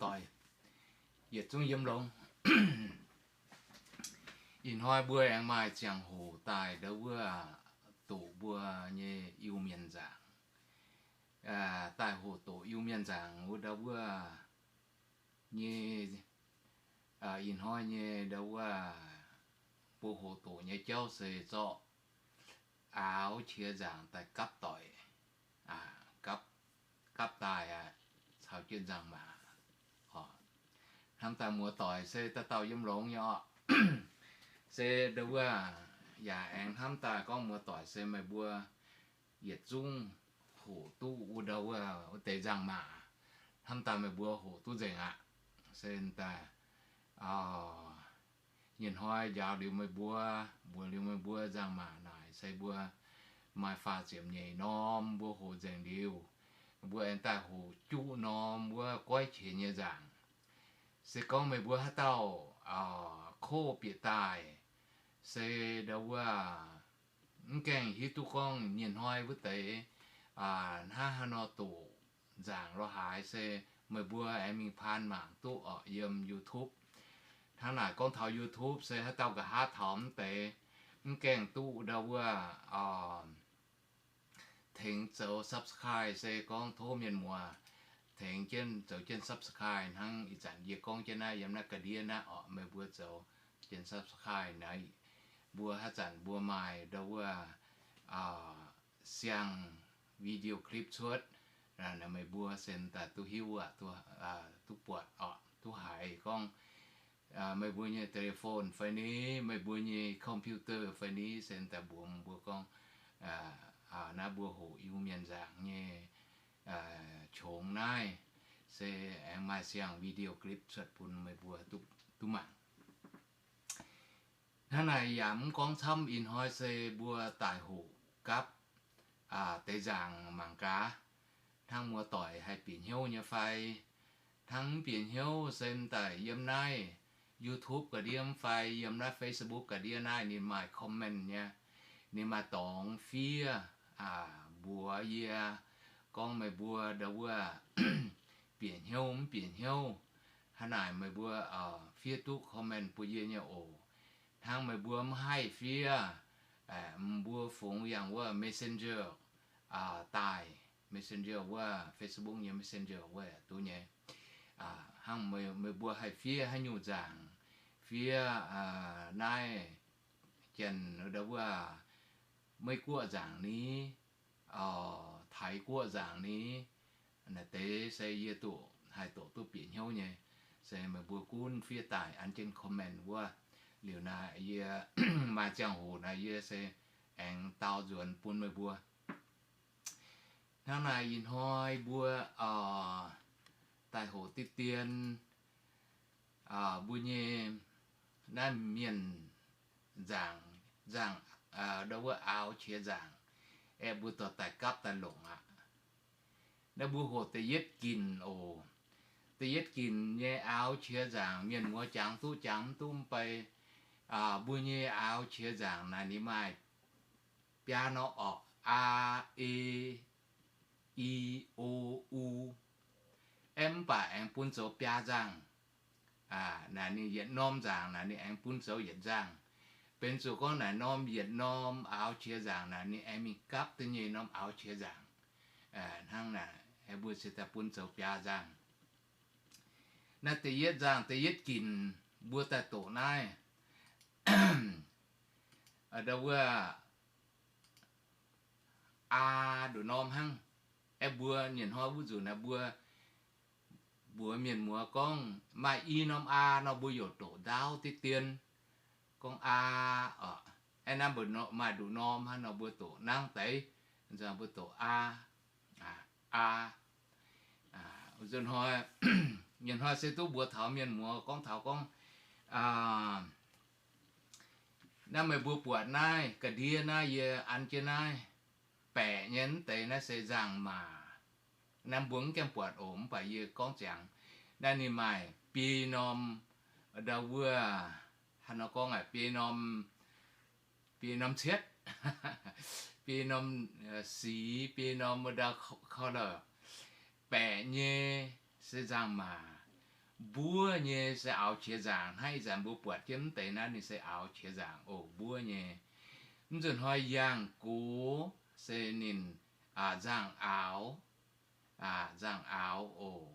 doic, yietc zungv yiem longx. Ih hnoi mbuo aengx maaih ziangh hoc daaih ndau wuov doqc mbuo nyei Iu-Mienh nzaangc. Daaih hoqc doqc Iu-Mienh nzaangc wuov ndau wuov nyei, ih hnoi nyei ndau wuov mbuo hoqc doqc nyei jauv se zorqv aaux qiex nzaangc daaih gapv doic, gapv daaih caux jienv nzangc-maac. Hnamv daaih muoz-doic se dauh dauh yiem longx nyei orqc. Se ndau wuov yaac aengx hnamv daaih gorngv muoz-doic se meih mbuo yietc zungv hoqc duqv wuov ndau wuov wuov deix nzangc-maac. Hnamv daaih meih mbuo hoqc duqv nzengc aqv. Se daaih nyei hnoi njaaux liuz meih mbuo, mbuox liuz meih mbuo nzangc-maac naaic se mbuo maaih faah ziepc nyeic norm mbuo hoqc nzengc liuz, mbuo aengx daaih hoqc juqv norm wuov goiv qiex nyei nzaangc. Se gorngv meih mbuo haaix dauh koqv bieqc daaih, se ndau wuov mv gaengh hiuv duqv gorngv nyei hnoi wuov deix hnangv haaix nor doqc nzaangc lorz haaix, se meih mbuo aengx mingh paan mangc duqv orqc yiem YouTube. Hnangv naaic gorngv taux YouTube se haaix dauh nqa'haav taux mv deix mv gaengh duqv ndau wuov tengx zoux subscribe, se gorngv tov mienh muoz tengx jienv zoux jienv subscribe hnangv ih zanc yie gorngv jienv naaiv yiem naaiv ga'ndiev naaiv orqc, meih mbuo zoux jienv subscribe naaic, mbuo haaix zanc mbuo maaih ndau wuov siang video clip cuotv, meih mbuo se daaih duqv hiuv aqv, duqv buatc orqc, duqv haiz gorngv meih mbuo nyei telephone fai ni, meih mbuo nyei computer fai ni, se daaih mbuox mbuo gorngv naaiv mbuo hoqc Iu-Mienh nzaangc nyei qongx naaiv, se aengx maaih siang video clip cuotv bun meih mbuo duqv mangc. Hnangv naaic yaac mv gorngv camv, ih hnoi se mbuo daaih hoqc gapv deix nzaangc mangc gaax, hnangv muoz-doic haih bieqc hnyouv nyei fai. Hnangv mv bieqc hnyouv se daaih yiem naaiv YouTube ga'ndiev fai yiem naaiv Facebook ga'ndiev naaiv ninh maaih comment nyei, ninh maaih dorngx fiev mbuox yie gorngv meih mbuo ndau wuov bieqc hnyouv mv bieqc hnyouv. Hnangv naaic meih mbuo fiev duqv comment bun yie nyei oc. Hnangv meih mbuo mv haih fiev, mbuo fungx yangh wuov Messenger daaih, Messenger wuov Facebook nyei Messenger wuov duqv nyei. Hnangv meih mbuo haih fiev haaix nyungc nzaangc, fiev naaiv Janx ndau wuov Meiv Guoqv nzaangc ni, Taiv Guoqv nzaangc ni, naaiv deix se yie duqv haih doqc duqv bieqc hnyouv nyei. Se meih mbuo gunv fiev daaih an jienv comment wuov. Liuz naaiv yie maaih ziangh hoc naaiv yie se aengx dau nzuonx bun meih mbuo. Hnangv naaic ih hnoi mbuo daaih hoqc diqv dien mbuo nyei naaiv mienh nzaangc, nzaangc ndau wuov aaux qiex nzaangc, aeqv, mbuo dorh daaih gapv daaih longc aqv. Naaiv mbuo hoqc da'yietv ginc oc. Da'yietv ginc nyei aaux qiex nzaangc mienh muoz jangx duqv jangx mv duqv mv bei. Mbuo nyei aaux qiex nzaangc naaic ninh maaih biaa norm orqc, a, e, i, o, u. Aeqv, mv baac aengx bun zoux biaa nzangc. Naaic ninh yietc norm nzangc naaic ninh aengx bun zoux yietc nzangc. Benx zuqc gorngv naaic norm yietc norm aaux qiex nzangc naaic ninh aengx mingh gapv da'nyeic norm aaux qiex nzangc. Hnangv naaic mbuo se daaih bun zoux biaa nzangc. Naaiv da'yietv nzangc, da'yietv ginc mbuo daaih doqc naaiv, ndau wuov aa nduqc norm hnangv. Aeqv, mbuo nyei hnoi wuov nzunc naaiv mbuo mbuox mienh muoz gorngv maaih i norm aa nor mbuo youc doqc ndaauv diqv dien, gorngv aa oc. Aeqv, naaiv mbuo maaih nduqc norm hnangv nor mbuo doqc nangv deix, mbuo doqc aa, aa. Nzunc hnoi, nyei hnoi se duqv mbuox taux mienh muoz gorngv taux gorngv, naaiv meih mbuo buatc naaiv ga'ndiev naaiv yie an jienv naaiv baeqc nyei mv deix naaiv se nzangc-maac. Naaiv mbuo mv gaengh buatc oc, mv baac yie gorngv ziangx naaiv ninh maaih biei norm, ndau wuov, haaix nor gorngv aqv, biei norm, biei norm cietv, biei norm sic, biei norm ndau color. Baeqc nyei se nzangc-maac, mbuov nyei se aaux qiex nzaangc hnangv ih zanc mbuo buatc jienv mv deix naaiv ninh se aaux qiex nzaangc oc, mbuov nyei. Mv nzunc hnoi yangh gox se ninh nzangc-aaux, nzangc-aaux oc.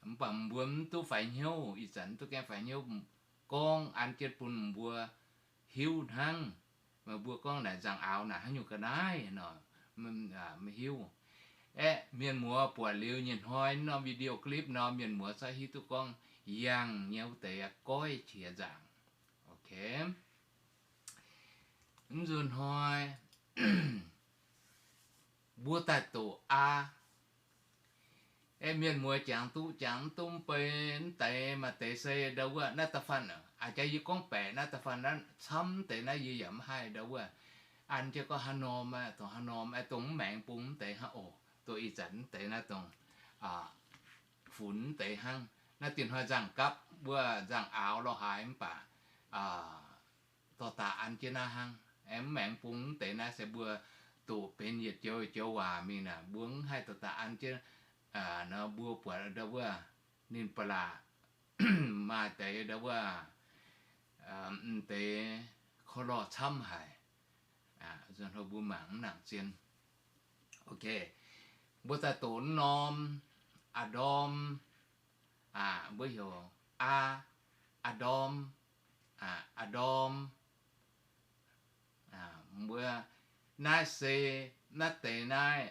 Mv baac mbuo mv duqv faix hnyouv, ih zanc mv duqv gaengh faix hnyouv gorngv an jienv bun mbuo hiuv hnangv. Meih mbuo gorngv naaic nzangc-aaux naaic haaix nyungc ga'naaiv nor, maiv hiuv. Aeqv, mienh muoz buatc liuz nyei hnoi norm video clip nor, mienh muoz corc hiuv duqv gorngv yangh nyei wuov deix goiv qiex nzaangc. Ok. Mv nzunc hnoi mbuo daaih doqc aa. Aeqv, mienh muoz jangx duqv jangx mv duqv mv bei, mv deix maaih deix se ndau wuov naaiv da'faanh, a'jang yie gorngv baeqc naaiv da'faanh naaiv camv deix naaiv yie yaac mv haih ndau wuov an jienv gorngv haaix norm, dongh haaix norm, aeqv, dongh mv maengx bung mv deix hnangv oc, dongh ih zanc mv deix naaiv dongh funx mv deix hnangv. Naaiv diuh hnoi nzangc-gapv wuov nzangc-aaux lorh haaix mv baac dorh daaih an jienv naaiv hnangv. Aeqv, mv maengx bung mv deix naaiv se mbuo doqc benx yietc joux joux waac mingh naaic, mbuo mv haih dorh daaih an jienv nor, mbuo buatc ndau wuov ninh ba'laqc maaih deix ndau wuov mv deix korv-lorh camv haic. Mbuo mangc mv nangc zien. Ok, mbuo daaih doqc mv norm, aa ndorm, mbuo heuc aa, aa ndorm, aa ndorm. Mbuo naaiv se naaiv deix naaiv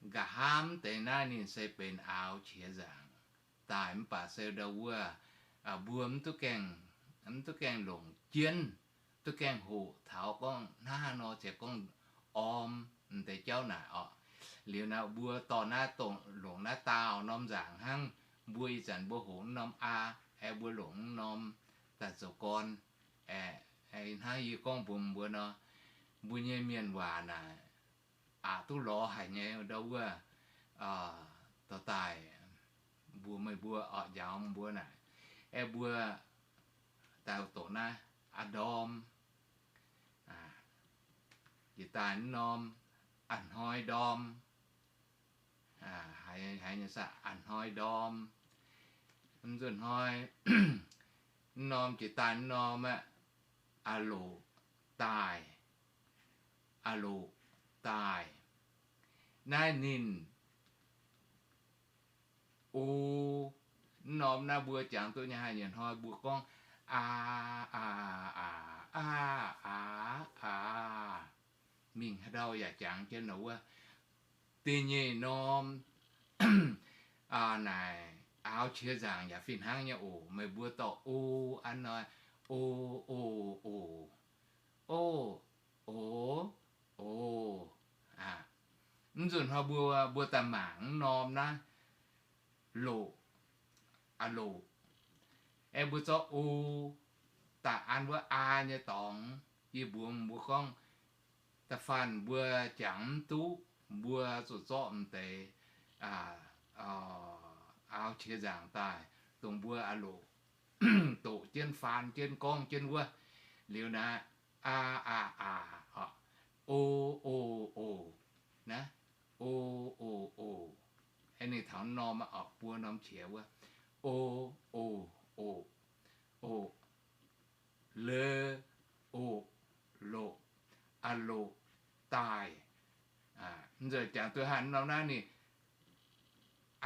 nqa'haav deix naaiv ninh se benx aaux qiex nzaangc daaih mv baac se ndau wuov mbuo mv duqv gaengh, mv duqv gaengh longc jienv, duqv gaengh hoqc taux gorngv hnangv haaix nor ziouc gorngv orm mv deix jauv naaic orqc. Liuz naaiv mbuo dorh naaiv dongh longc naaiv daauh norm nzaangc hnangv. Mbuo ih zanc mbuo hoqc mv norm aa, aeqv, mbuo longc mv norm daaih zoux gorn. Aeqv, hnangv yie gorngv mbuox mbuo nor, mbuo nyei mienh waac naaic aqc duqv lorz haic nyei ndau wuov dorh daaih mbuox meih mbuo orqc, njaaux mbuo naaic. Aeqv, mbuo daaih doqc naaiv aa ndorm, jiex daaih mv norm a'hnoi ndorm, haiz nyei saah, a'hnoi ndorm. Mv nzunc hnoi mv norm jiex daaih mv norm aeqv, a'loqc daaih, a'loqc daaih. Naaiv ninh o, mv norm naaiv mbuo jangx duqv nyei haaix nyungc hnoi mbuo gorngv aa, aa, aa, aa, aa, aa. Mingh haaix ndau yaac jangx jienv nor wuov. Da'nyeic norm naaic aaux qiex nzaangc yaac fih hnangv nyei oc. Meih mbuo dorh o an nor, o, o, o, o, o, o. Mv nzunc hnoi mbuo, mbuo daaih mangc mv norm naaiv loqc, a'loqc. Aeqv, mbuo zorqv o daaih an wuov aa nyei dorngx. Yie mbuox mbuo gorngv, da'faanh mbuo jangx mv duqv, mbuo zuqc zorqv m'deix aaux qiex nzaangc daaih, dongh mbuo a'loqc doqc jienv, faan jienv, gorngv jienv wuov. Liuz naaiv aa, aa, aa, o, o, o, naaiv, o, o, o. Ninh taux norm orqc, buo norm qiex wuov, o, o, o, o, le, oqc, loqc, a'loqc, daaih. Mv nzunc jangx duqv haaix norm naaiv ninh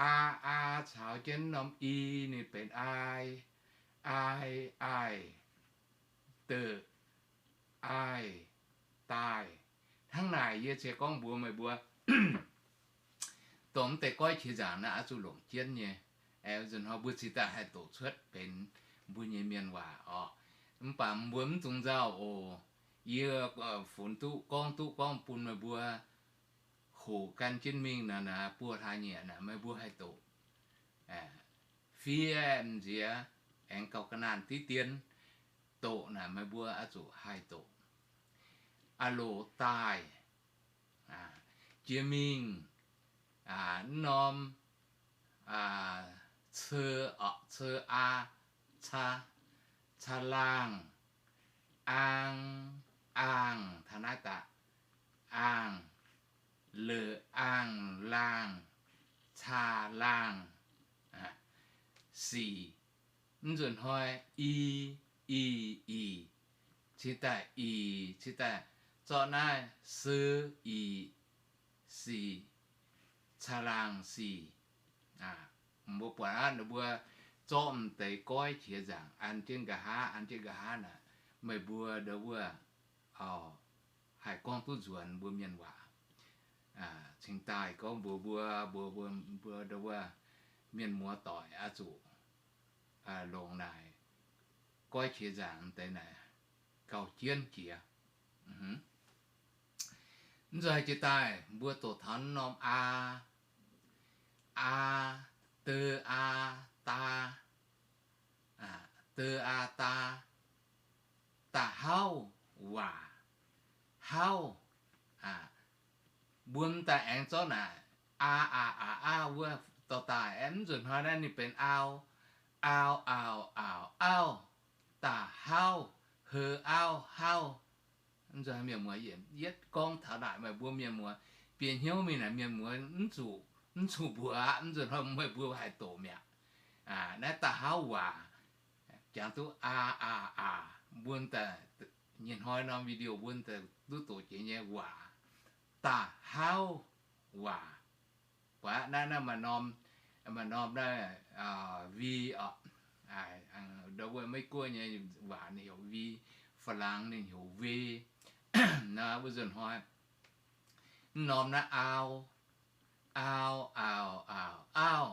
aa, aa caux jienv norm i ninh benx aai, aai, aai, deix, aai, daaih. Hnangv naaic yie ceix gorngv mbuox meih mbuo, dongh mv deix goiv qiex nzaangc naaiv oix zuqc longc jienv nyei. Aeqv, nzunc hnoi mbuo cingx daaih haih doqc cuotv benx mbuo nyei mienh waac orqc. Mv baac mbuo mv dungx nzauh oc. Yie funx duqv gorngv duqv gorngv bun meih mbuo hoqc gan jienv mingh naaic, naaic buo hlaax nyieqc naaic meih mbuo haih doqc. Fiev m'nziex aengx gauh ga'naanh diqv dien doqc naaic meih mbuo oix zuqc haih doqc. A'loqc daaih, jiex mingh, mv norm, ceu, ceu aa, caa, caalaangh, aang, aangh, taux naaiv daaih, aangh, la'aangh, laangh, caalaangh. sic. Mv nzunc hnoi i, i, i, cingx daaih i, cingx daaih zorqv naaiv se, i, sic, caangh laangh sic. Mbuo buatc aqv, ninh mbuo zorqv m'deix goiv qiex nzaangc an jienv nqa'haav, an jienv nqa'haav naaic, meih mbuo ndau wuov haih gorngv duqv nzuonx mbuo mienh waac. Cingx daaih gorngv mbuox mbuo, mbuo, mbuo, mbuo ndau wuov mienh muoz doic oix zuqc longc naaic goiv qiex nzaangc deix naaic gauh jienv jiex. Mv nzunc jiex daaih mbuo doqc taux norm aa, aa, de, aa, daa, de, aa, daa, da'hauv waac, hauv. Mbuo m'daaih aengx zorqv naaic aa, aa, aa, aa wuov dorh daaih, mv nzunc hnoi naaiv ninh benx aau, aau, aaux, aaux, auv, da'hauv, heu, auv, hauv. Mv nzunc mienh muoz, yietv gorngv taux naaic meih mbuo mienh muoz bieqc hnyouv mingh naaic, mienh muoz mv zuqc, mv zuqc mbuox aqv. Mv nzunc hnoi meih mbuo haih doqc mi'aqv. Naaiv da'hauv waac jangx duqv aa, aa, aa, mbuo daaih, nyei hnoi norm video mbuo daaih duqv doqc jiex nyei waac, da'hauv waac. Buatc naaiv, naaiv maaih norm, maaih norm naaiv vi oc. Ndau wuov Meiv Guoqv nyei waac ninh heuc vi, Faa^laangx ninh heuc ve. Naaiv wuov nzunc hnoi, mv norm naaiv aau, aau, aaux, aaux, auv.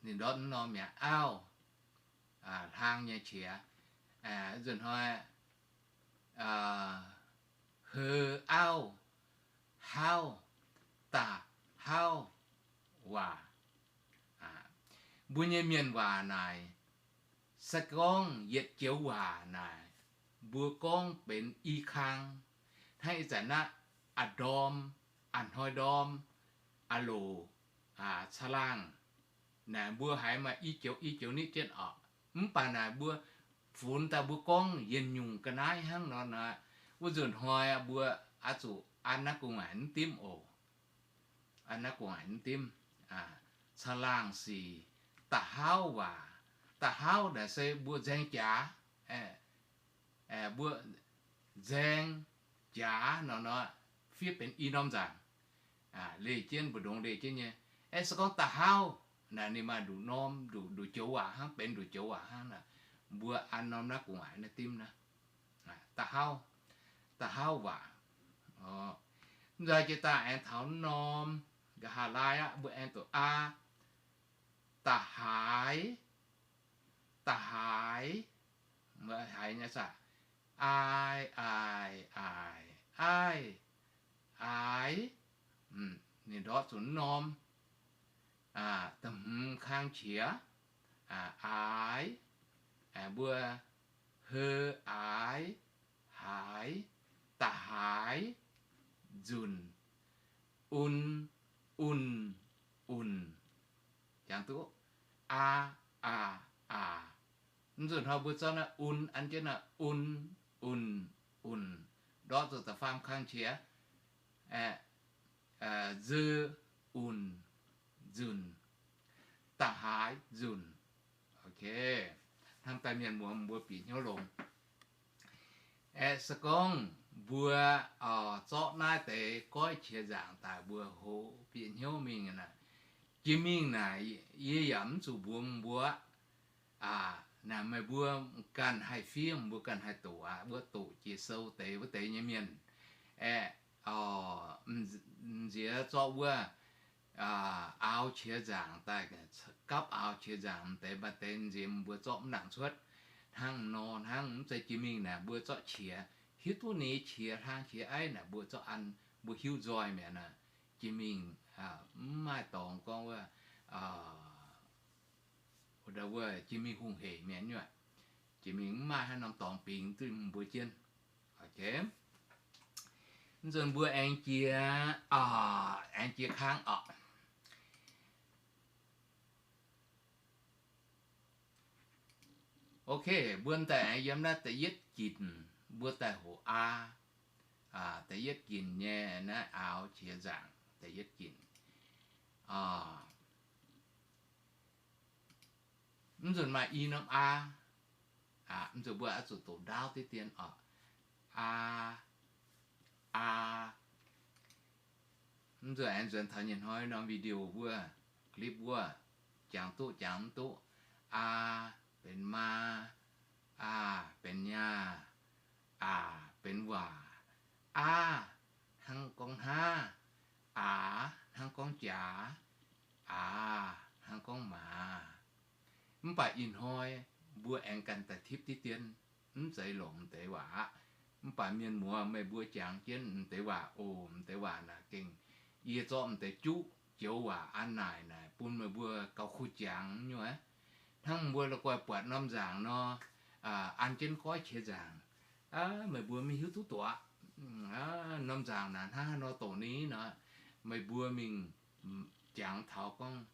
Ninh ndortv mv norm mi'aqv, auv, hlang nyei qiex. Nzunc hnoi, heu, auv, hauv, da'hauv waac. Mbuo nyei mienh waac naaic, se gorngv yietc joux waac naaic, mbuo gorngv benx i kang, hnangv ih zanc naaiv a'ndorm, a'hnoi ndorm, a'loc, caangh laangh, naaic mbuo haiz maaih i joux i joux nitv jienv oc. Mv baac naaic mbuo funx daaih mbuo gorngv yietc nyungc ga'naaiv hnangv nor naaic, wuov nzunc hnoi mbuo oix zuqc an naaiv gu'nguaaic mv dimv oc. An naaiv gu'nguaaic mv dimv. Caangh laangh sic, da'hauv waac. Da'hauv naaic se mbuo nzaeng jaax, mbuo nzaeng jaax nor nor, fiev benx i norm nzaangc. Leih jienv mbu'ndongx leih jienv nyei. Aeqv, se gorngv da'hauv naaic ninh maaih nduqc norm, nduqc, nduqc joux waac hnangv, benx nduqc joux waac hnangv naaic, mbuo an norm naaiv gu'nguaaic naaiv dimv naaiv. Da'hauv, da'hauv waac. Mv nzunc jiex daaih aengx taux norm nqa'haav laai aqv, mbuo aengx doqc aa, da'haaix, da'haaix, mbuo haiz nyei saah? Aai, aai, aaic, aaiv, aaix. Ninh ndortv zuqc mv norm da'hmz kang qiex, aaix. Mbuo heu, aaix, haaix, da'haaix, nzunc, un, un, unc. Jangx duqv aa, aa, aac. Mv nzunc hnoi mbuo zorqv naaiv un an jienv naaiv un, un, unc, ndortv zuqc da'faam kang qiex, nzunc, nzunc, da'haaix nzunc. Ok, hnamv daaih mienh muoz mbuo bieqc hnyouv longx. Aeqv, se gorngv mbuo zorqv naaiv deix goiv qiex nzaangc daaih mbuo hoqc bieqc hnyouv mingh naaic, jiex mingh naaic yie yaac mv zuqc mbuox mbuo aqv. Naaic meih mbuo ganh haih fiev, mbuo ganh haih doqc aqv. Mbuo doqc jiex sou deix wuov deix nyei mienh, aeqv, m'nziex zorqv wuov aaux qiex nzaangc daaih, gapv aaux qiex nzaangc deix, maaih deix m'nziex mbuo zorqv mv nangc cuotv. Hnangv nor hnangv, mv zeiz jiex mingh naaic mbuo zorqv qiex, hiuv duqv ninh qiex hlang qiex aiv naaic mbuo zorqv an, mbuo hiuv nzoih mi'aqv naaic. Jiex mingh mv maaih dorngx gorngv wuov, wuov jiex mingh hungh heic mi'aqv nyuoqc. Jiex mingh mv maaih haaix norm dorngx bingx duqv mbuo jienv. Mv nzunc mbuo aengx jiex, aengx jiex kangv oc. Ok, mbuo daaih aengx yiem naaiv da'yietv ginc, mbuo daaih hoqc aa, da'yietv ginc nyei naaiv aaux qiex nzaangc da'yietv ginc. nzunc maaih i norm aa. Mv nzunc mbuo oix zuqc doqc ndaauv diqv dien oc. Aa, aa. Mv nzunc aengx nzuonx taux nyei hnoi norm video wuov, clip wuov, jangx duqv jangx mv duqv. Aa benx maa, aa benx nyaah, aa benx waac. Aa hnangv gorngv hnav, aa hnangv gorngv jaax, aa hnangv gorngv maaz. Mv baac ih hnoi mbuo aengx ganh daaih tipv diqv dien, mv zeiz longc m'deix waac aqv. Mv baac mienh muoz meih mbuo jangx jienv m'deix waac oc. M'deix waac naaic gengh yie zorqv m'deix juqv joux waac an naaic naaic bun meih mbuo gauh kuh jangx nyei. Hnangv mbuo la'guaih buatc norm nzaangc nor, an jienv goiv qiex nzaangc, meih mbuo maiv hiuv duqv doqc aqv. Norm nzaangc naaic hnangv haaix nor doqc ni nor, meih mbuo mingh jangx taux gorngv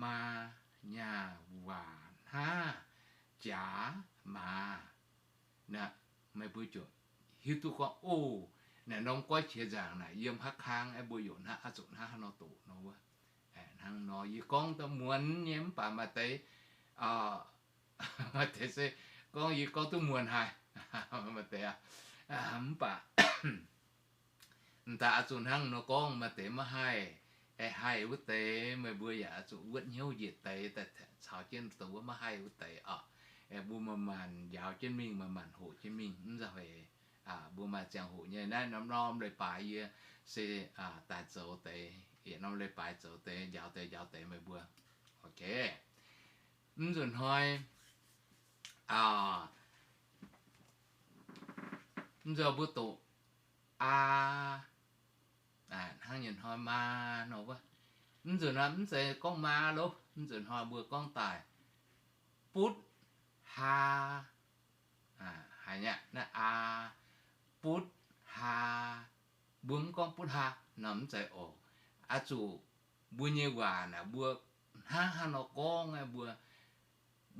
maa, nyaah, waac, hnav, jaax, maaz. Meih mbuo ziouc hiuv duqv gorngv, o, naaic norm goiv qiex nzaangc naaic yiem haaix kang aeqv, mbuo youc hnangv oix zuqc hnangv haaix nor doqc nor wuov. Hnangv nor yie gorngv daaih muonz nyei mv baac maaih deix, maaih deix se gorngv yie gorngv duqv muonz haic. Maaih deix, mv baac m'daaih oix zuqc hnangv nor gorngv, maaih deix maiv haih, haih wuov deix meih mbuo yaac oix zuqc wuotv hnyouv njiec deix daaih caux jienv dongh wuov maiv haih wuov deix oc. Mbuo manc-manc njaaux jienv mingh, manc-manc hoqc jienv mingh, mv nzauh heix mbuo maaih ziangh hoc nyei. Naaiv norm-norm leiz-baaix yie se daaih zoux deix, yietc norm leiz-baaix zoux deix, njaaux deix, njaaux deix meih mbuo. Ok. Mv nzunc hnoi, mv nzunc mbuo doqc aa, hnangv nyei hnoi maa nor wuov. Mv nzunc hnoi mv zeiz gorngv maa loh, mv nzunc hnoi mbuo gorngv daaih butv haa. Haiz nyei naaiv aa, butv haa. Mbuo mv gorngv butv haa nor mv zeiz oc. Oix zuqc mbuo nyei waac naaic mbuo hnangv haaix nor gorngv aeqv, mbuo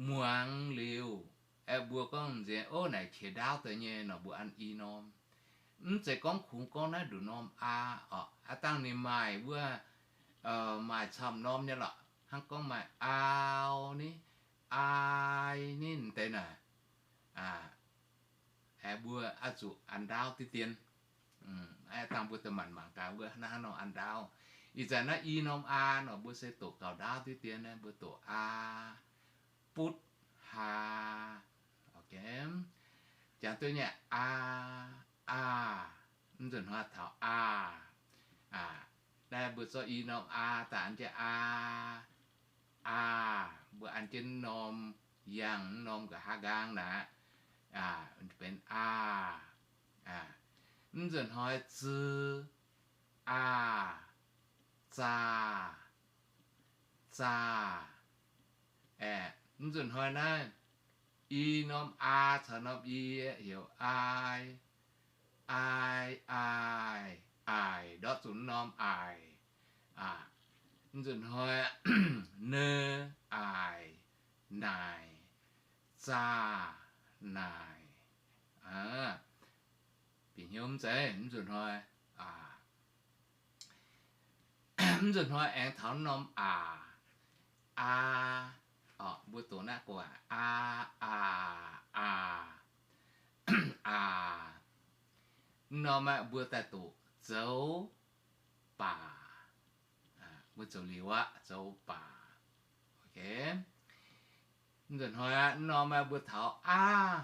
muangx liuz aeqv, mbuo gorngv nziex, o, naaic qiex ndaauv deix nyei nor mbuo an i norm. Mv zeiz gorngv kungx gorngv naaiv nduqc norm aa oc. Aav dangh ninh maaih wuov, maaih camv norm nyei lorqc. Hnangv gorngv maaih aau ni, aai ni, m'deix naaic. Aeqv, mbuo oix zuqc an ndaauv diqv dien. Aav dangh mbuo daaih manc-manc gaax wuov hnangv haaix nor an ndaauv. Ih zanc naaiv i norm aa nor mbuo se doqc gauh ndaauv diqv dien naaiv, mbuo doqc aa, butv haa. Ok. Jangx duqv nyei aa, aa. Mv nzunc hnoi taux aa. Naaiv mbuo zorqv i norm aa daaih an jienv aa, aa. Mbuo an jienv norm yangh, norm nqa'haav nqaang naaic, benx aa. Mv nzunc hnoi zi, aa, zaa, zaa. Mv nzunc hnoi naaiv i norm aa caux norm i heuc aai, aai, aai, aaic, ndortv zuqc norm aaic. Mv nzunc hnoi ne, aaic, naaic, zaa, naaic. Bieqc hnyouv mv zeiz, mv nzunc hnoi, mv nzunc hnoi aengx taux norm aac, aa, mbuo doqc naaiv go aac, aa, aac, aac, aac. Mv norm aeqv, mbuo daaih doqc zoux baac. Mbuo zoux liuz aqv, zoux baac. Ok. Mv nzunc hnoi aqv, mv norm aeqv, mbuo taux aav,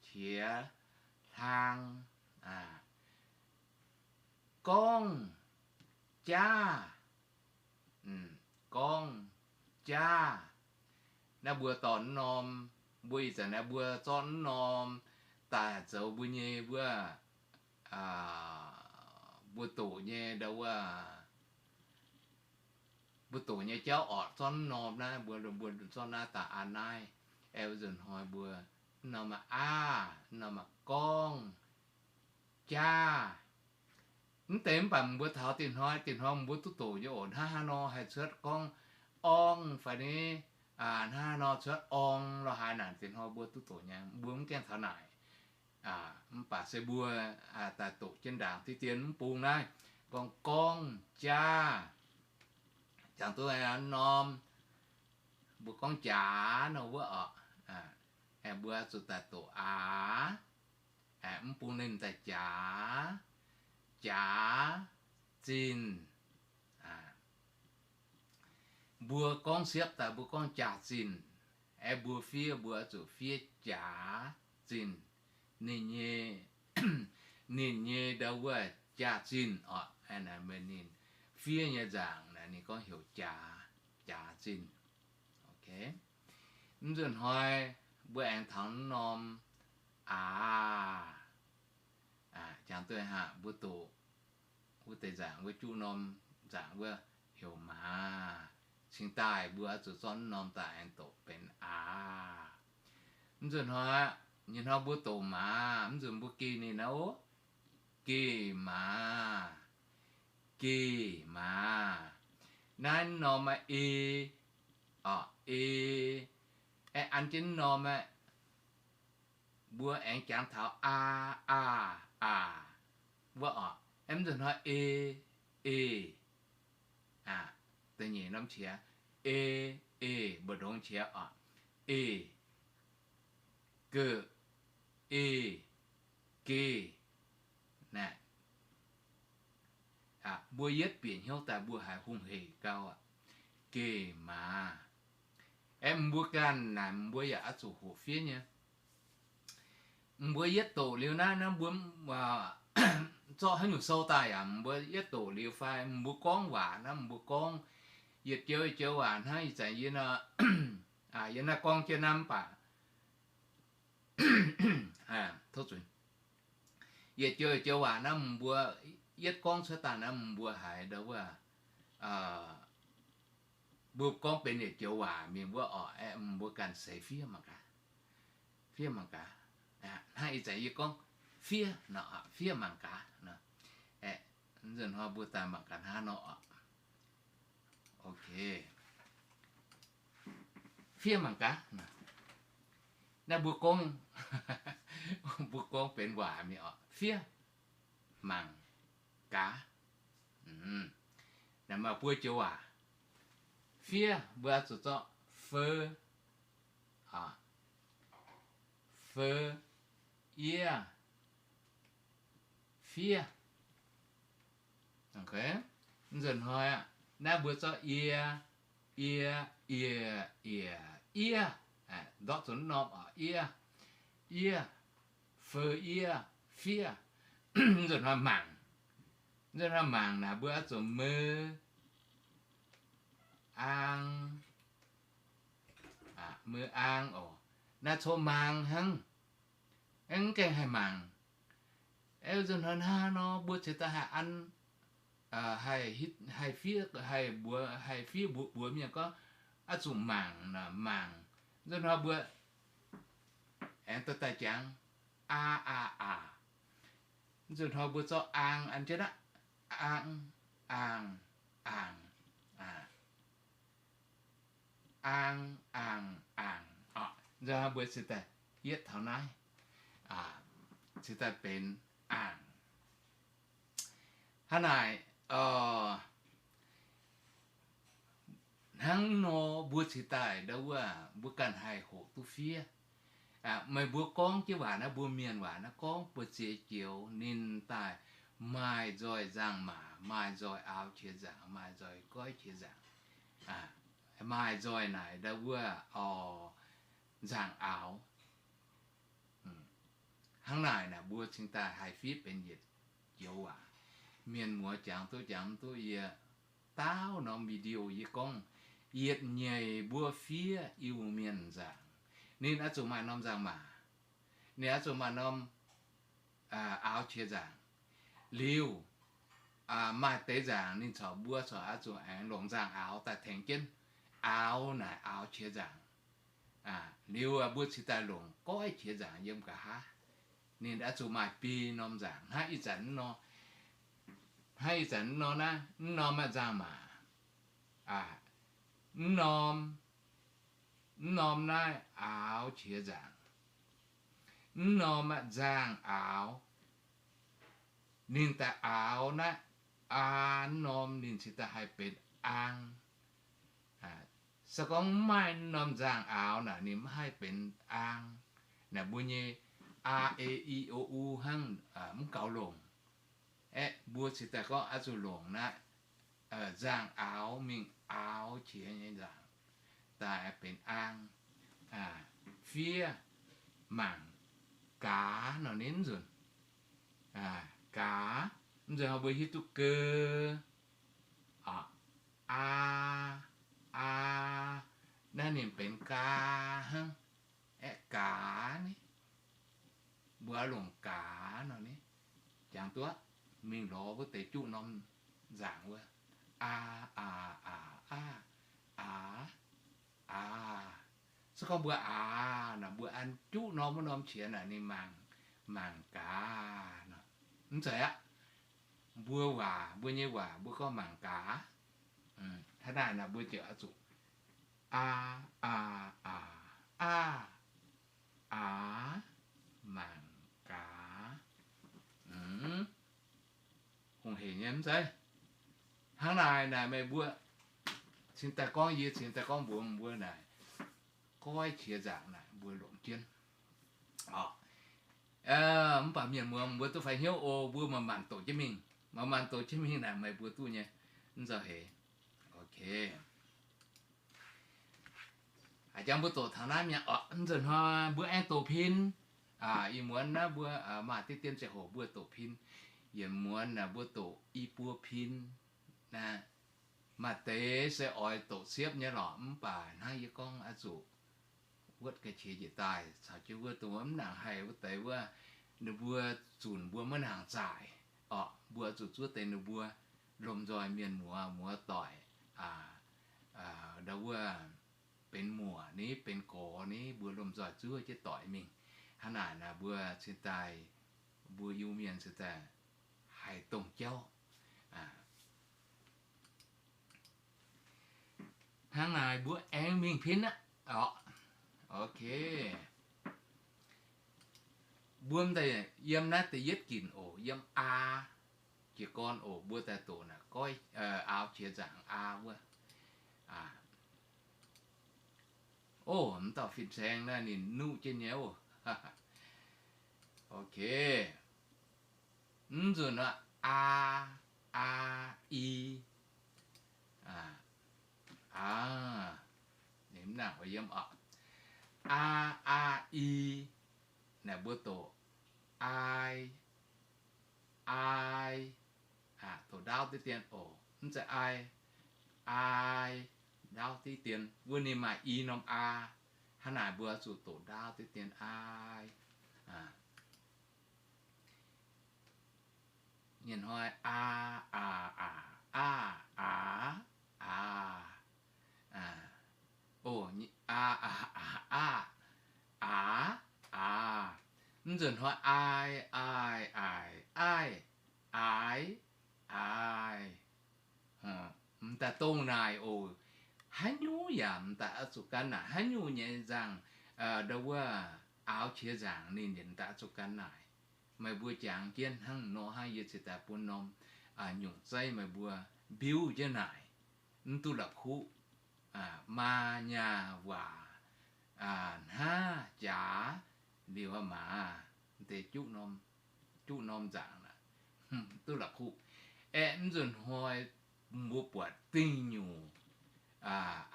qiex, hlang, gorngv, jaav, gorngv, jaav. Naaiv mbuo dorh mv norm, mbuo ih zanc naaiv mbuo zorqv mv norm daaih zoux mbuo nyei wuov, mbuo doqc nyei ndau wuov, mbuo doqc nyei jauv orqc, zorqv mv norm naaiv, mbuo, mbuo zorqv naaiv daaih an naaiv. Aeqv, nzunc hnoi mbuo mv norm maaih aav, mv norm maaih gorngv, jaav. Mv deix mv baac mbuo taux dinh hnoi, dinh hnoi mbuo duqv doqc nyei oc. Hnangv haaix nor haih cuotv gorngv orngv fai ni, hnangv haaix nor cuotv orng lorh haaix naaic, dinh hnoi mbuo duqv doqc nyei. Mbuo mv gaengh taux naaic, mv baac se mbuo daaih doqc jienv ndaangc diqv dien mv bung naaiv, gorngv gorngv jaav, jangx duqv norm mbuo gorngv jaax nor wuov orqc, mbuo zuqc daaih doqc aax, mv bung ninh daaih jaax, jaax zinh. Mbuo gorngv siepv daaih mbuo gorngv jaax zinh, aeqv, mbuo fiev mbuo zuqc fiev jaax zinh. Ninh nyei, ninh nyei ndau wuov jaax zinh orqc, ninh fiev nyei nzaangc naaic ninh gorngv heuc jaax, jaax zinh. Mv nzunc hnoi mbuo aengx taux norm aax, jangx duqv hnangv mbuo doqc wuov deix nzaangc wuov, juqv norm nzaangc wuov heuc maaz. Cingx daaih mbuo oix zuqc zorqv norm daaih aengx doqc benx aax. Mv nzunc hnoi, nyei hnoi mbuo doqc maaz, mv nzunc mbuo geh ninh naaiv, geh maaz, geh maaz. Naaiv norm aav, e, orqc, e, aeqv, an jienv norm aqv. Mbuo aengx jangx taux aa, aa, aax wuov orqc. Mv nzunc hnoi e, e, da'nyeic norm qiex, e, e, mbu'ndongx qiex orqc, e, geh, e, geh. Naaiv, mbuo yietv bieqc hnyouv daaih mbuo haiz hungh heic gau aqv. Geh maaz. Aeqv, mbuo ganh naaic mbuo yaac oix zuqc hoqc fiev nyei. Mbuo yietv doqc liuz naaiv, naaiv mbuo zorqv haaix nyungc sou daaih yaac mbuo yietv doqc liuz fai mbuo gorngv waac naaiv, mbuo gorngv yietc joux yietc joux waac hnangv ih zanc yie, yie naaiv gorngv jienv naaiv mv baac yietc joux yietc joux waac naaiv mbuo yietv gorngv cuotv daaih naaiv mbuo haiz ndau wuov, mbuo gorngv benx yietc joux waac mingh wuov orqc, aeqv, mbuo ganh seix fiev mangc gaax. Fiev mangc gaax. Hnangv ih zanc yie gorngv fiev nor, fiev mangc gaax. Nzunc hnoi mbuo daaih mangc gaax hnangv nor orqc. Ok. Fiev mangc gaax. Naaiv mbuo gorngv, mbuo gorngv benx waac mingh orqc. Fiev mangc gaax. Naaiv maaih buo joux waac. Fiev mbuo oix zuqc zorqv feu, feu, yie, fiev. Nzunc hnoi aqv, naaiv mbuo zorqv yie, yie, yie, yie, yie, ndortv zuqc norm orqc, yie, yie, feu, yie, fiev. Nzunc hnoi mangc, nzunc hnoi mangc naaic mbuo oix zuqc mei, ang, mei, ang oc. Naaiv coqv maang hnangv, mv gaengh haih mangc. Aeqv, nzunc hnoi hnangv nor mbuo cingx daaih haih an, haih fiev, haih mbuox, haih fiev mbuox mbuox mienh gorngv, oix zuqc mangc nor mangc. Nzunc hnoi mbuo aengx dorh daaih jangx, aa, aa, aax. Nzunc hnoi mbuo zorqv ang an jienv aqv. Ang, ang, ang, ang, ang, ang. Nzunc hnoi mbuo cingx daaih yietv taux naaiv, cingx daaih benx angc. Hnangv naaic, hnangv nor mbuo cingx daaih ndau wuov mbuo ganh haih hoqc duqv fiev. Meih mbuo gorngv jienv waac naaiv, mbuo mienh waac naaiv gorngv buoz-ziex joux ninh daaih maaih nzoih nzangc-maac, maaih nzoih aaux qiex nzaangc, maaih nzoih goiv qiex nzaangc, maaih nzoih naaic ndau wuov nzaangc aaux. Hnangv naaic naaic mbuo cingx daaih haih fiev benx yietc joux waac. Mienh muoz jangx duqv jangx mv duqv, yie daauv norm video yie gorngv, yietc nyeic mbuo fiev Iu-Mienh nzaangc, ninh oix zuqc maaih norm nzangc-maac, ninh oix zuqc maaih norm aaux qiex nzaangc. Liuz maaih deix nzaangc ninh corc mbuo corc oix zuqc aengx longc nzangc aaux daaih tengx jienv. Aaux naaic aaux qiex nzaangc. Liuz mbuo cingx daaih longc goiv qiex nzaangc yiem nqa'haav. Ninh oix zuqc maaih biei norm nzaangc. Hnangv ih zanc nor, hnangv ih zanc nor naaiv, mv norm aqv nzangc-maac, mv norm, mv norm naaiv aaux qiex nzaangc, mv norm aqv nzangc aaux. Ninh daaih aaux naaiv aa, mv norm ninh cingx daaih haih benx ang. Se gorngv mv maaih norm nzangc-aaux naaic, ninh mv haih benx aang. Naaic mbuo nyei a, e, i, o, u hnangv, mv gaux longc. Aeqv, mbuo cingx daaih gorngv oix zuqc longc naaiv nzangc-aaux mingh aaux qiex nyei nzangc daaih benx aang. Fiev mangc gaax nor, ninh mv nzunc gaax, mv nzunc mbuo hiuv duqv geu, aa, aa, naaiv ninh benx gaa hnangv. Aeqv, gaax ni, mbuo oix longc gaax nor ni, jangx duqv mingh lorz wuov deix juqv norm nzangc wuov, aa, aa, aa, aa, aa, aa. Se gorngv mbuo aax naaic, mbuo an juqv norm wuov norm qiex naaic ninh mangc, mangc gaax nor. Mv zeiz aqv. Mbuo waac, mbuo nyei waac mbuo gorngv mangc gaax. Hnangv naaic naaic mbuo ziouc oix zuqc aa, aa, aa, aa, aax, mangc gaax. Hungh heic nyei mv zeiz. Hnangv naaic naaic meih mbuo cingx daaih gorngv, yie cingx daaih gorngv mbuox mbuo naaic, goiv qiex nzaangc naaic mbuo longc jienv. Mv baac mienh muoz mbuo duqv fai hnyouv oc, mbuo manc-manc doqc jienv mingh. Manc-manc doqc jienv mingh naaic meih mbuo duqv nyei. Mv nzauh heix. Ok. A'jangx mbuo doqc taux naaiv mi'aqv. Mv nzunc hnoi mbuo aengx doqc pin. Ih muonz naaiv mbuo maaih diqv dien ziangh hoc mbuo doqc pin. Yietc muonz naaic mbuo doqc i buo pin. Maaih deix se oix doqc siepv nyei lorqc, mv baac hnangv yie gorngv oix zuqc wuotv ga'qiex njiec daaih caux jienv wuov dongh mv nangc haih wuov deix wuov, ninh mbuo zunc mbuo maiv nangc zaaic orqc. Mbuo zuqc zuov deix ninh mbuo lomh nzoih mienh muoz muoz-doic, ndau wuov benx muoc ni benx gorx ni, mbuo lomh nzoih zuov jienv doic mingh. Hnangv naaic naaic mbuo cingx daaih, mbuo Iu-Mienh cingx daaih haih dongh jauv. Hnangv naaic mbuo aengx mingh pin aqv. Ok. Mbuo m'daaih yiem naaiv da'yietv ginc oc, yiem aa jiez gorn oc, mbuo daaih doqc naaic goiv, aaux qiex nzaangc aa wuov. Oc, m'dauh fin-saeng naaiv ninh nuqv jienv nyei oc. Ok. Mv nzunc aqv, aa, aa, i, aa, ninh mv nangc oix yiem oc. Aa, aa, i, naaic mbuo doqc, aai, aai, doqc ndaauv diqv dien oc. Mv zeiz ai, aai, ndaauv diqv dien. Wuov ninh maaih i norm aa. Hnangv naaic mbuo zuqc doqc ndaauv diqv dien, aai. Nyei hnoi aa, aa, aa, aa, aa, aa, oc, aa, aa, aa, aa, aa, aa. Mv nzunc hnoi aai, aai, aaic, aiv, aaix, aaix. M'daaih dongh naaic oc. Haaix nyungc yaac m'daaih oix zuqc gan naaic. Haaix nyungc nyei nzaangc, ndau wuov aaux qiex nzaangc ninh yietc m'daaih oix zuqc gan naaic. Meih mbuo jangx jienv hnangv nor hnangv yie cingx daaih bun norm nyungc zeiv meih mbuo mbiuv jienv naaic. Mv duqv la'kuqv. Maa, nyaah, waac, hnaav, jaax, liuz maaz, deix juqv norm nzaangc aqv. Duqv la'kuqv. Aeqv, mv nzunc hnoi mbuo buatc dingh nyungc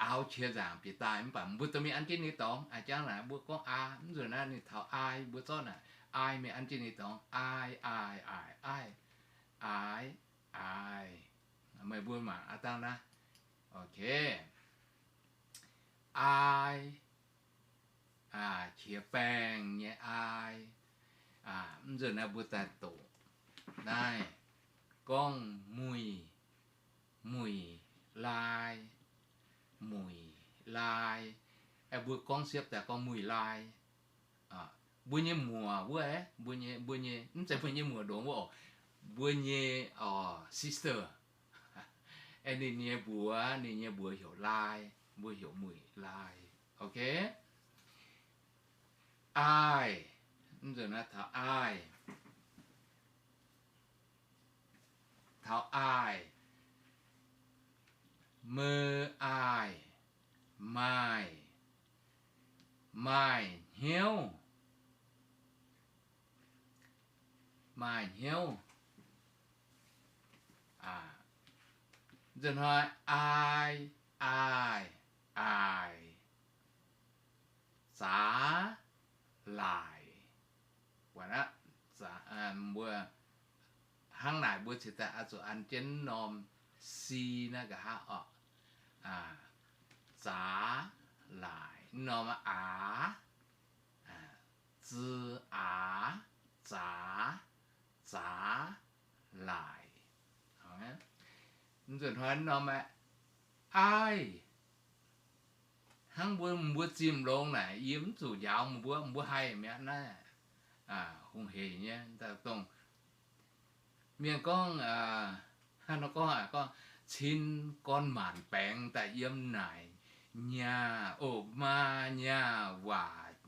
aaux qiex nzaangc bieqc daaih mv baac mbuo dorh mingh an jienv ninh dorngx. A'jangv naaic mbuo gorngv aa, mv nzunc naaiv ninh taux aai, mbuo zorqv naaic aai mingh an jienv ninh dorngx, aai, aaic, aaic, aaiv, aaix, aaix. Meih mbuo mangc aav dangh naaiv. Ok. Aai, qiex baengh nyei aai. Mv nzunc naaiv mbuo daaih doqc naaiv gorngv muic, muic laai, muic laai. Aeqv, mbuo gorngv siepv daaih gorngv muic laai. Mbuo nyei muoc wuov, mbuo nyei, mbuo nyei, mv zeiz mbuo nyei muoc ndongx wuov oc. Mbuo nyei sister, aeqv, ninh nyei mbuox, ninh nyei mbuox heuc laai, mbuo heuc muic laai. Ok. Aai, mv nzunc naaiv taux aai, taux aai, mei aai, Maaih, maaih hnyouv, maaih hnyouv. Nzunc hnoi aai, aai, aai, zaax, laaic. Mbuo hnangv naaic mbuo cingx daaih oix zuqc an jienv norm si naaiv nqa'haav orqc. Zaax, laaic, norm aax, zi, aax, zaax, zaax, laaic. Nzunc hnoi norm aaiv, hnangv mbuo, mbuo zimh longx naaic, yie mv zuqc njaaux meih mbuo, mbuo haih mi'aqv naaiv. Hungh heic nyei, dongh mienh gorngv, hnangv nor gorngv, gorngv cin gorn maanc baengx daaih yiem naaic, nyaah, o, maa, nyaah, waac,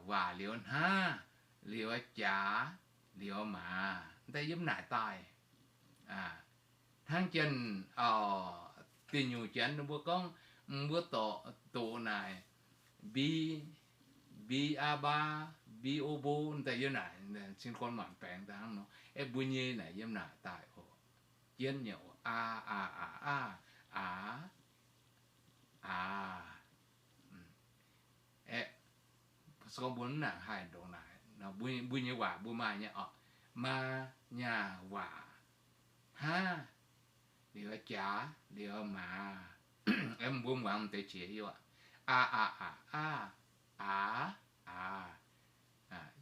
waac liuz hnaav, liuz jaax, liuz maaz, daaih yiem naaic daaih. Hnangv janx, diuh nyuc janx ninh mbuo gorngv, mbuo doqc, doqc naaic, bi, bi aa baa, bi o bo, daaih yiem naaic, cin gorn maanc baengx daaih hnangv nor. Aeqv, mbuo nyei naaic yiem naaic daaih oc. Jienv nyei oc. Aa, aa, aa, aa, aa, aa. Aeqv, se gorngv mbuo mv nangc haih ndongc naaic, mbuo nyei waac mbuo maaih nyei oc. Maa, nyaah, waac, hnaav, liuz jaax, liuz maaz. Aeqv, mbuo muangx deix qiex hiuv aqv. Aa, aa, aa, aa, aax, aax.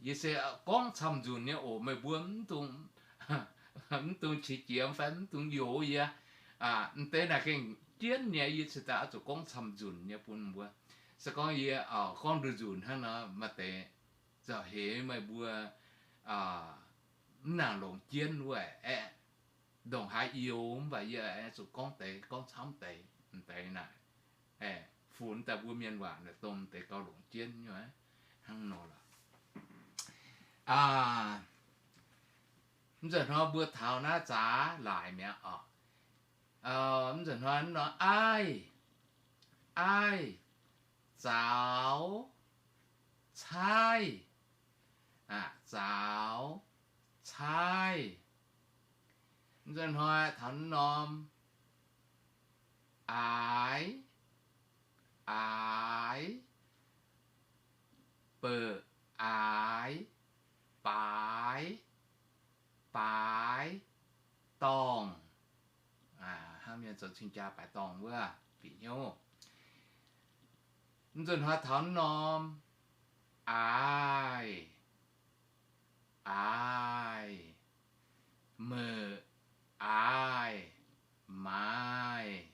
Yie se gorngv camv-nzunc nyei oc, meih mbuo mv dungx qiex jiez fai mv dungx youz yie. M'deix naaic gengh jienv nyei, yie cingx daaih oix zuqc gorngv camv-nzunc nyei bun mbuo. Se gorngv yie gorngv nduqc nzunc hnangv nor, maaih deix zauh heix meih mbuo mv nangc longc jienv wuov aeqv, ndongc haaix youz mv baac yie aengx zuqc gorngv deix, gorngv camv deix, m'deix naaic. Funx daaih mbuo mienh waac naaic dongh m'deix gauh longc jienv nyei hnangv nor lorqc. Mv nzunc hnoi mbuo taux naaiv zaax laaic mi'aqv oc. Mv nzunc hnoi nor aaiv, aaiv, zaaux, caaiv, zaaux, caaiv. Mv nzunc hnoi taux norm aaix, aaix, beuc aaix, baaix, baaix, dorngh. Hnangv mienh zoux cing-jaa baaix dorngh wuov bieqc hnyouv. Mv nzunc hnoi taux norm aaix, aaix, meuc, aaix, maaih,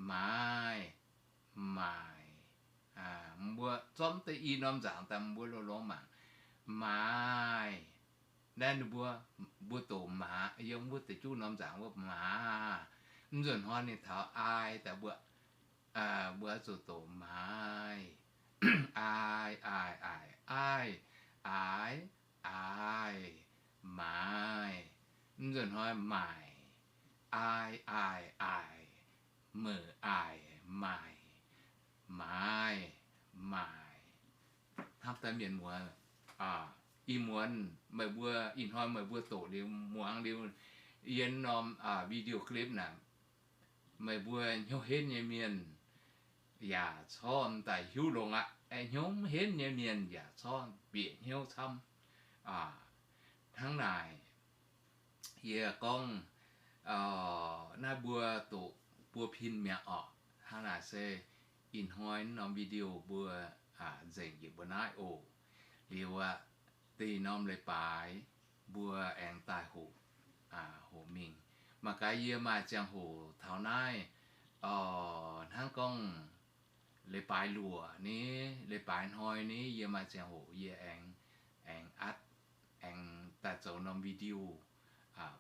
maaih, maaic. Mbuo zorqv deix i norm nzaangc daaih mbuo lorz lorz mangc. Maaih. Naaiv ninh mbuo, mbuo doqc maaz, yiem wuov deix juv norm nzaangc wuov maaz. Mv nzunc hnoi ninh taux aai daaih mbuo, mbuo oix zuqc doqc maaih. Aai, aai, aaic, aaiv, aaix, aaix, maaih. Mv nzunc hnoi maaic, aai, aai, aaic, meuc, aaic, maaic, maaih, maaic. Hnamv daaih mienh muoz, ih muonz meih mbuo, ih hnoi meih mbuo doqc liuz muangx liuz yie norm video clip naaic, meih mbuo hnyouv henv nyei mienh yaac corc daaih hiuv longx aqv. Hnyouv mv henv nyei mienh yaac corc bieqc hnyouv camv. Hnangv naaic, yie gorngv naaiv mbuo doqc buo pin mi'aqv orqc. Hnangv naaic se ih hnoi norm video mbuo nzengc njiec mbuo naaiv oc. Liuz aqv, da'nyeic norm leiz-baaix mbuo aengx daaih hoqc, hoqc mingh. Mangc gaax yie maaih ziangh hoc taux naaiv, hnangv gorngv leiz-baaix luoqc ni, leiz-baaix hnoi ni, yie maaih ziangh hoc yie aengx, aengx atv, aengx daaih zoux norm video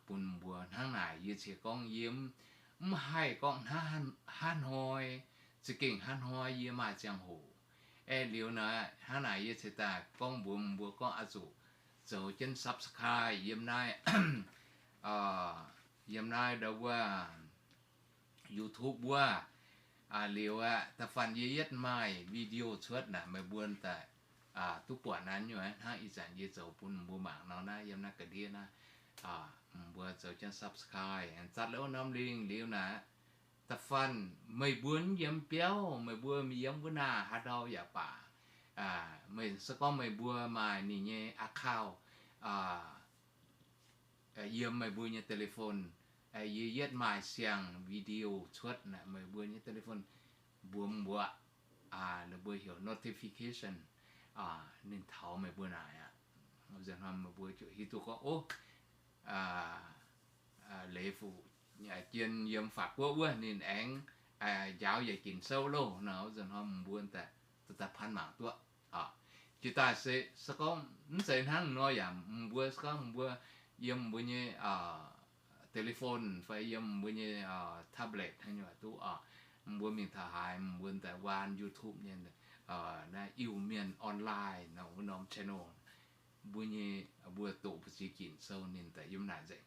bun mbuo. Hnangv naaic yie cingx gorngv yie mv haih gorngv hnangv hnoi, za'gengh hnangv hnoi yie maaih ziangh hoc. Aeqv, liuz naaiv hnangv naaic yie cingx daaih gorngv mbuox mbuo gorngv oix zuqc zoux jienv subscribe yiem naaiv, yiem naaiv ndau wuov YouTube wuov. Liuz aqv, da'faanh yie yietv maaih video cuotv naaic, meih mbuo daaih duqv buatc naaiv nyei hnangv ih zanc yie zoux bun mbuo mangc nor naaiv, yiem naaiv ga'ndiev naaiv, mbuo zoux jienv subscribe, zatv lov norm lingh liuz naaic, da'faanh meih mbuo yiem biauv, meih mbuo yiem wuov naaic haaix ndau yaac baac, meih se gorngv meih mbuo maaih ninh nyei account yiem meih mbuo nyei telephone, yie yietv maaih siang-video cuotv naaic, meih mbuo nyei telephone mbuox mbuo, mbuo heuc notification, ninh taux meih mbuo naaic aqv. Meih mbuo ziouc hiuv duqv gorngv, o, Leiz Fuqv jien yiem Faac Guoqv wuov ninh aengx njaaux yie Ging-Sou loh nor, mbuo daaih daaih pan mangc duqv. Jiex daaih se, se gorngv mv zeiz hnangv nor yaac, mbuo se gorngv mbuo yiem mbuo nyei telephone fai yiem mbuo nyei tablet hnangv nyei duqv oc. Mbuo mingh taux haaix mbuo daaih waan YouTube nyei naaiv Iu-Mienh Online nor wuov norm channel, mbuo nyei, mbuo doqc mbu'ziex Ging-Sou ninh daaih yiem naaic nzengc.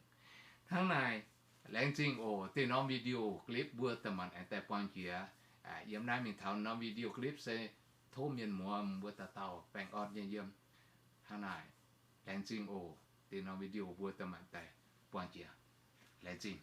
Hnangv naaic, laengz zingh oc. Deix norm video clip mbuo daaih manc aengx daaih buangh jiex. Yiem naaiv mingh taux norm video clip se tov mienh muoz mbuo dauh dauh baengh orn nyei yiem. Hnangv naaic, laengz zingh oc. Deix norm video mbuo daaih manc daaih buangh jiex. Laengz zingh.